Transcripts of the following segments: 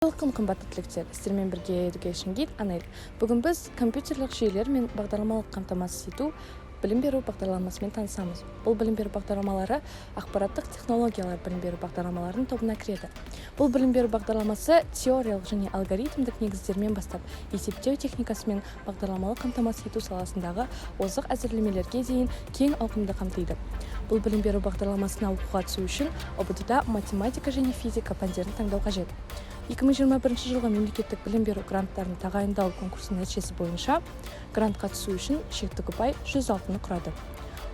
Қайырлы күн, қымбатты түлектер! Сіздермен бірге Education Guide Анель. Бүгін біз компьютерлік жүйелер мен бағдарламалық қамтамасыз ету білім беру бағдарламасымен танысамыз. Бұл білім беру бағдарламалары ақпараттық технологиялар білім беру бағдарламаларының тобына кіреді. Бұл білім беру бағдарламасы теориялық және алгоритмдік негіздермен бастап, есептеу техникасы мен бағдарламалық қамтамасыз ету саласындағы озық әзірлемелерге дейін кең ауқымды қамтиды. Бұл білім беру бағдарламасына оқуға түсу үшін ҰБТ-да математика және физика пәндерін таңдау қажет. 2021 жылғы мемлекеттік білім беру гранттарын тағайындау конкурсының нәтижесі бойынша грантқа түсу үшін шектік ұпай 106-ны құрады.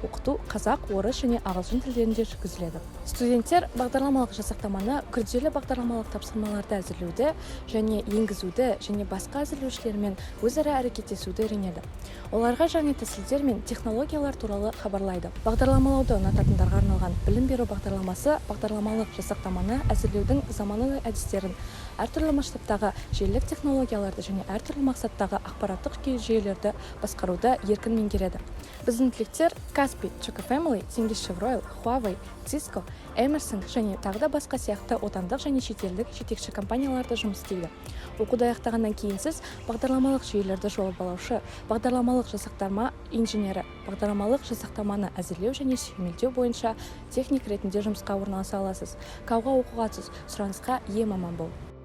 Оқыту қазақ, орыс және ағылшын тілдерінде жүргізіледі. Студенттер бағдарламалық жасақтаманы, күрделі бағдарламалық тапсырмаларды әзірлеуді және енгізуді және басқа әзірлеушілермен өзара әрекеттесуді үйренеді. Оларға жаңа тәсілдер мен технологиялар туралы хабарлайды. Бағдарламалауды ұнататындарға арналған білім беру бағдарламасы бағдарламалық жасақтаманы әзірлеудің заманауи әдістерін, әртүрлі масштабтағы желілік технологияларды және әртүрлі мақсаттағы ақпараттық жүйелерді басқаруды еркін меңгереді. Біздің түлектер Kaspi, Chocofamily, Теңізшевройл, Huawei, Cisco, Emerson және тағы да басқа сияқты отандық және шетелдік жетекші компанияларда жұмыс істейді. Оқуды аяқтағаннан кейін сіз бағдарламалық жүйелерді жобалаушы, бағдарламалық жасақтама инженері, бағдарламалық жасақтаманы әзірлеу және сүйемелдеу бойынша техник ретінде жұмысқа орналаса аласыз. КАУ-ға оқуға түс, сұранысқа ие маман бол!